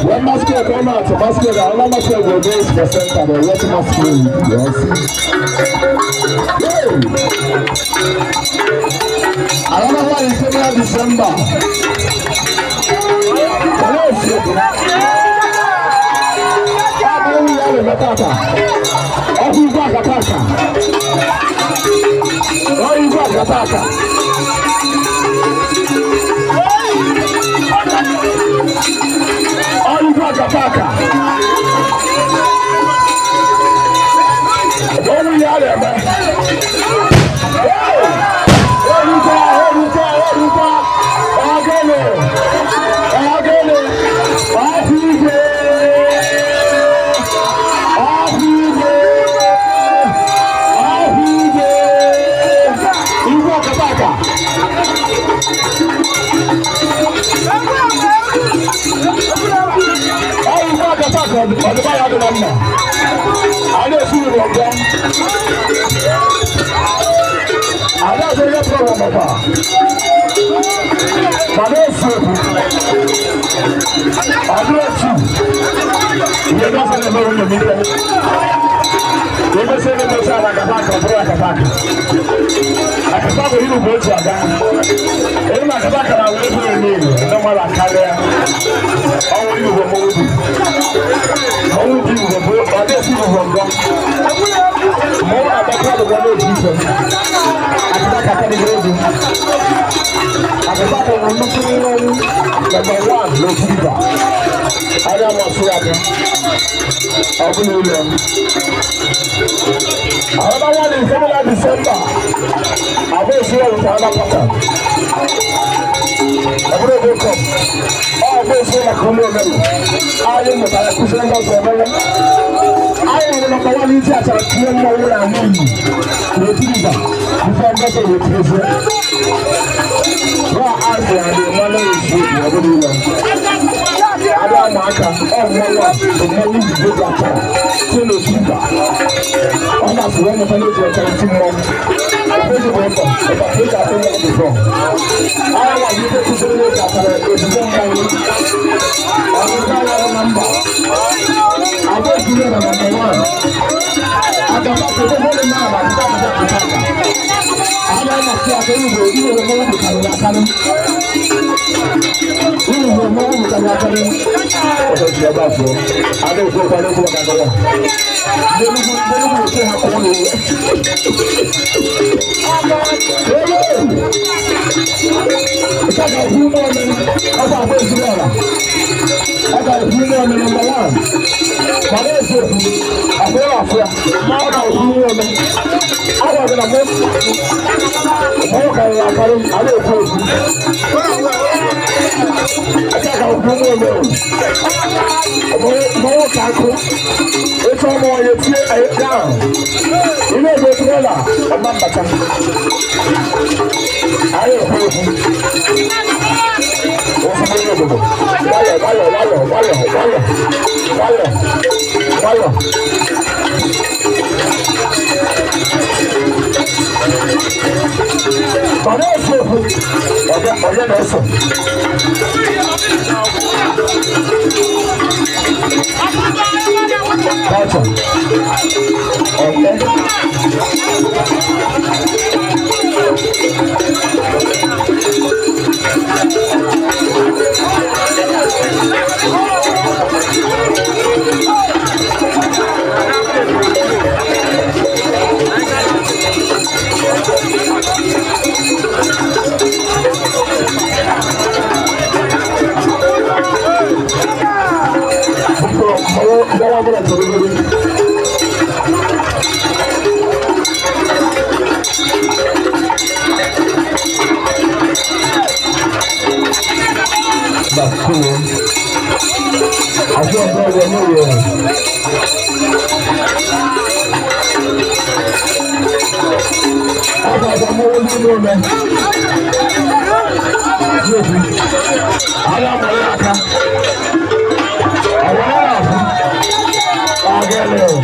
When masquerade come out, masquerade, another masquerade go go for center, but what masquerade? Yes. Hey! Another one is coming out December. Another one is coming out December. I'm going to see with another pattern. I'm going to go come. I'm going to see my community. I am the I am the number one in charge of the Ada amaka ọ mmanwụ a bụ mmanwụ izizi eji achara si n'otu mba. Ọ na-asị wee mụta n'eji achara ntị mmanwụ. Eji bụ ụtọ, ụtọ ka eji atụ mmanwụ bifọ. Agha nwa bụ ife kụziri n'eji achara ozugbo mmanwụ. Ọgụgụ agha na mba. Agba ezuru na nọmba wan. Agaba kedu ebe na ala akụkọ akụkọ akụkọ aka. Ada amasị aka igwe igwe mmanwụ bụkarịrị akarị. Igwe mmanwụ bụkarịrị akarị. Ọsọ ji ebe a pụọ. Ada ekwu okwu ada ekwu maka agọwa. Ndị Enugu ndị Enugu na-eche ha ka ọ na-ewe. Nke a ga-ekwu ime ome ọ ga-agba ezigbo ala. Ọ ga-ekwu ime ome nọmba wan. Mana eziokwu, afọ ya afọ ya, ọ ga-ekwu ime ome. Ọ gwara gị na mụ mụ karịrị akarị, a na-ekwu ekwu. Nke a ga-ekwu ime ome o. Mmanwụ ka akụ. Etu ọmụ onye tie ya. Ị na-ege trela ọma mbata. Anyị ekwu ekwu. Ozugbo onye obodo. Nwayọ nwayọ nwayọ nwayọ nwayọ nwayọ nwayọ. Mana eziokwu, ọbịa ọbịa na-eso. Culture. Okay. Biko, mmanwụ mmanwụ ọbụla chọrọ obere. Bakuru. Àti ọ̀dọ́ ọ̀dọ́ ní òwe rẹ̀. Ọ̀dọ̀ ọ̀dọ̀ mọ́wọ́ nínú ọmọ. Yóò Àwọn ọmọ aka. Àwọn ará àfún. Ọ̀gẹ́lẹ̀ o.